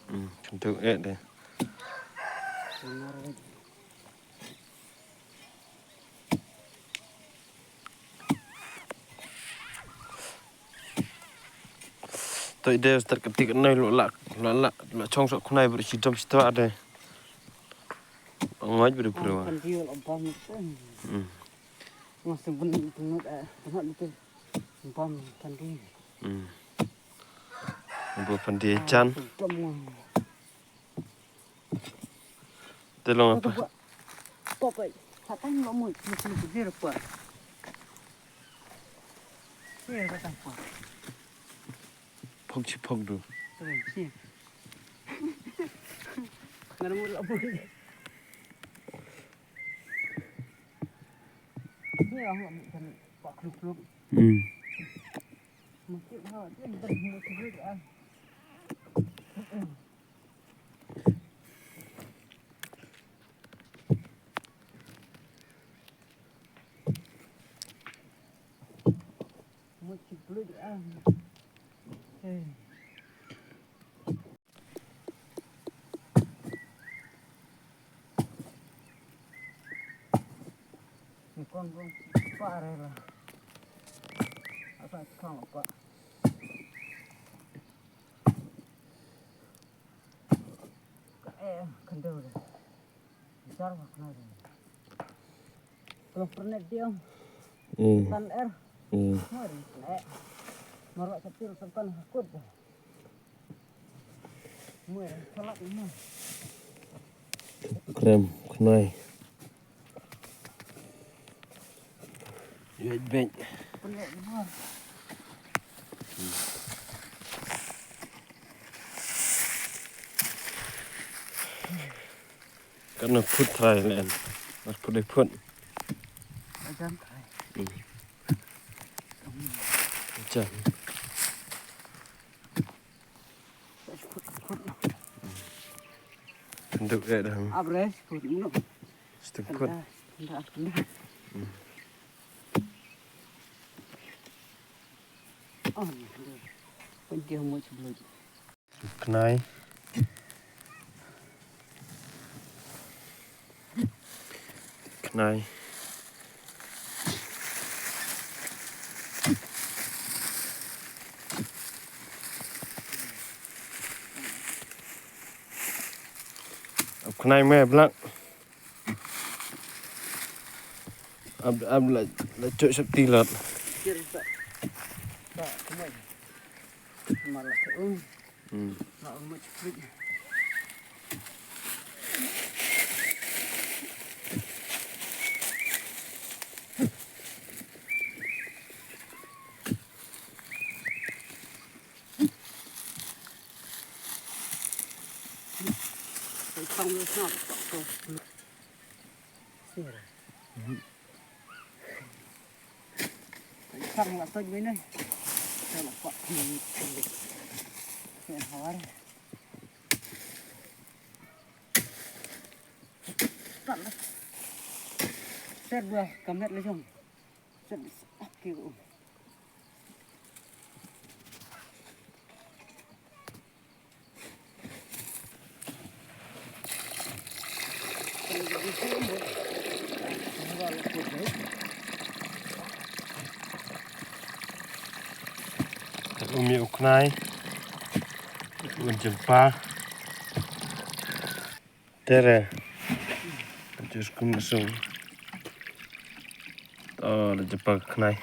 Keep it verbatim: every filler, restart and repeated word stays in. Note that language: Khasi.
Hmm, kyntu eh de. Toi de start kati ka noi lo la, lo la, lo chong sok khunai bro shi dom shi twa de. Ngoj bro bro. Kan dia lo bam. Hmm. Masih ben tengok eh, tengok itu. Bam kan dia. Hmm. Bro kan dia jan. Dom. Te long apa? Pok, pok. Hatan lo mu, mu, mu, mu, pok. Ni kata pok. Pok chi pok du. Tuh, sini. Ngar mu lo mu. Ni orang lo mu kan pok kluk kluk. Hmm. Mungkin ha, dia dah mu kluk ah. Ni kon kon pa re la. Asa kang pa. Eh, kandel. Jar wa kna. Kalau pernah dia. Hmm. Tan er. Hmm. Mari, eh. Marwa kecil tekan hakut. Mari, salat ini. Krem, knai. Ïa beng. Kan na phut trai len. Mar phut dei phut. Ajan trai. Hmm. Ajan. Nduk eh dah. Abres put no. Stuk put. Kanda, kanda, kanda. Hmm. Oh, kanda. Pun dia mau sebelum. Knai. Knai. Ap knai me blak. Ap, ap la, la chok sap ti lat. Kir sa. Sa, kumai. Malah sa, um. Hmm. Ser buah kamet lejong. Ser, ah, kira. Umi u knai. U jempa. Tere. Just kum sung. Oh, la jempa knai.